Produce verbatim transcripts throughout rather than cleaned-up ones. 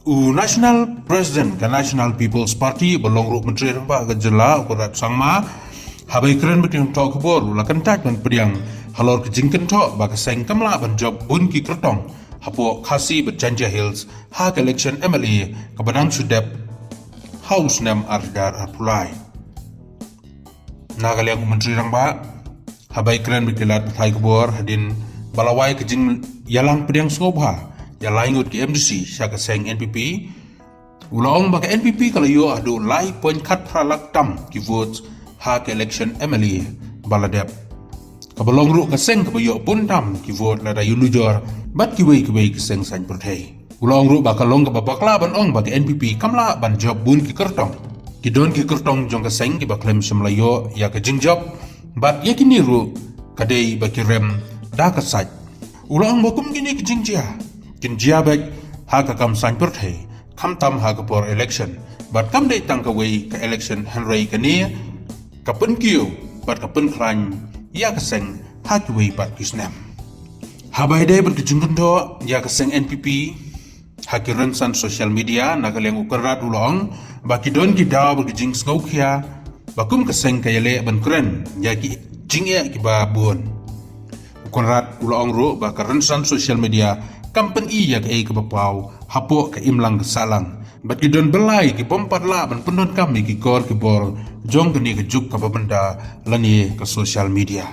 U National President ka National People's Party ba long ruh Myntri Rangbah ka jylla u Conrad Sangma, haba kren bad ki nongthoh khubor u la kyntait ban pdiang halor ka jingkynthoh ba ka seng kam lah ban jop bun ki kyrtong hapoh Khasi bad Jaintia Hills ha ka election M L A kaba dang shu dep ha u snem ar hajar arphew lai. Na ka liang u Myntri Rangbah, haba kren bad ki lad pathai khubor hadien ba la wai ka jingïalang pdiang sngewbha ïa lai ngut ki M D C sha ka seng N P P, u la ong ba ka N P P ka la ïoh haduh lai point khatphra lak tam ki votes ha ka election M L A ba la dep, kaba long ruh ka seng kaba ïoh bun tam ki vote lada ïanujor bad kiwei kiwei ki seng saiñ pyrthei. U la ong ruh ba ka long kaba bakla ban ong ba ka N P P kam lah ban jop bun ki kyrtong. Ki don ki kyrtong jong ka seng kiba khlem shym la ïoh ïa ka jingjop, bad ïa kine ruh ka dei ba ki rem da ka sait. U la ong ba kum kine ki jingjia kin jia beit ha ka kam saiñ pyrthei, khamtam ha ka por election, bad kam dei tang kawei ka election hynrei kane ka pynkiew bad ka pynkhlaiñ ïa ka seng ha kiwei pat ki snem. Haba ïadei bad ka jingkynthoh ïa ka seng N P P ha ki rynsan social media, na ka liang u Conrad u la ong ba ki don ki daw bad ki jingsngewkhia ba kum ka seng ka ïaleh ban kren ïa ki jingeh kiba bun. U Conrad u la ong ruh ba ka rynsan social media kam pyni ïa kaei kaba paw hapoh ka imlang ka sahlang, bad ki don byllai ki bym pat lah ban pyndonkam ïa ki kor ki bor jong kane ka juk kaba mynta lane ka social media.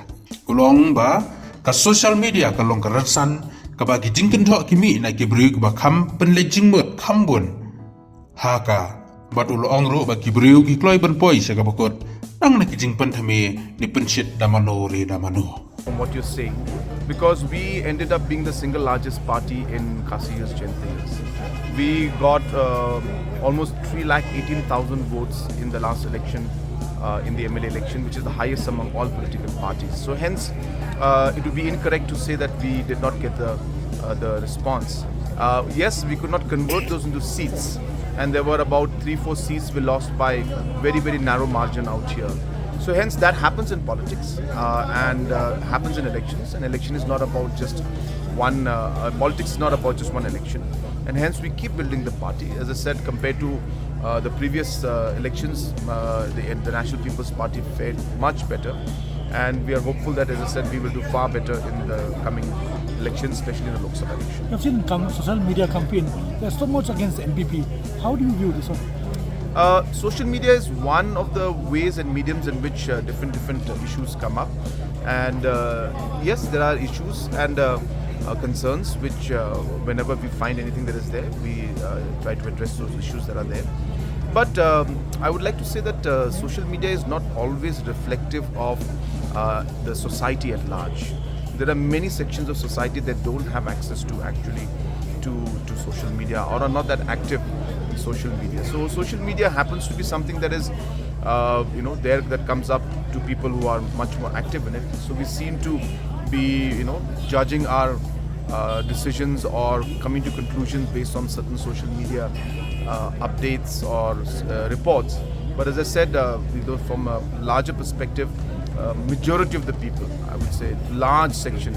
U la ong ba ka social media ka long ka rynsan kaba ki jingkynthoh ki mih na ki briew kiba kham pynleit jingmut kham bun ha ka, bad u la ong ruh ba ki briew ki kloi ban poi sha kaba kut tang na ki jingpynthame ne pynshit da mano re da mano. From what you're saying, because we ended up being the single largest party in Khasi Hills Jaintia Hills. We got uh, almost three lakh eighteen thousand votes in the last election, uh, in the M L A election, which is the highest among all political parties. So hence, uh, it would be incorrect to say that we did not get the uh, the response. Uh, yes, we could not convert those into seats, and there were about three, four seats we lost by very, very narrow margin out here. So hence, that happens in politics uh, and uh, happens in elections. An election is not about just one. Uh, uh, politics is not about just one election, and hence we keep building the party. As I said, compared to uh, the previous uh, elections, uh, the, the National People's Party fared much better, and we are hopeful that, as I said, we will do far better in the coming elections, especially in the Lok Sabha election. You've seen com- social media campaign. There's so much against N P P. How do you view this one? Uh, social media is one of the ways and mediums in which uh, different different uh, issues come up, and uh, yes, there are issues and uh, uh, concerns which, uh, whenever we find anything that is there, we uh, try to address those issues that are there. But um, I would like to say that uh, social media is not always reflective of uh, the society at large. There are many sections of society that don't have access to actually to, to social media or are not that active in social media. So social media happens to be something that is uh, you know, there, that comes up to people who are much more active in it. So we seem to be, you know, judging our uh, decisions or coming to conclusions based on certain social media uh, updates or uh, reports. But as I said, uh, from a larger perspective, uh, majority of the people, I would say, large section,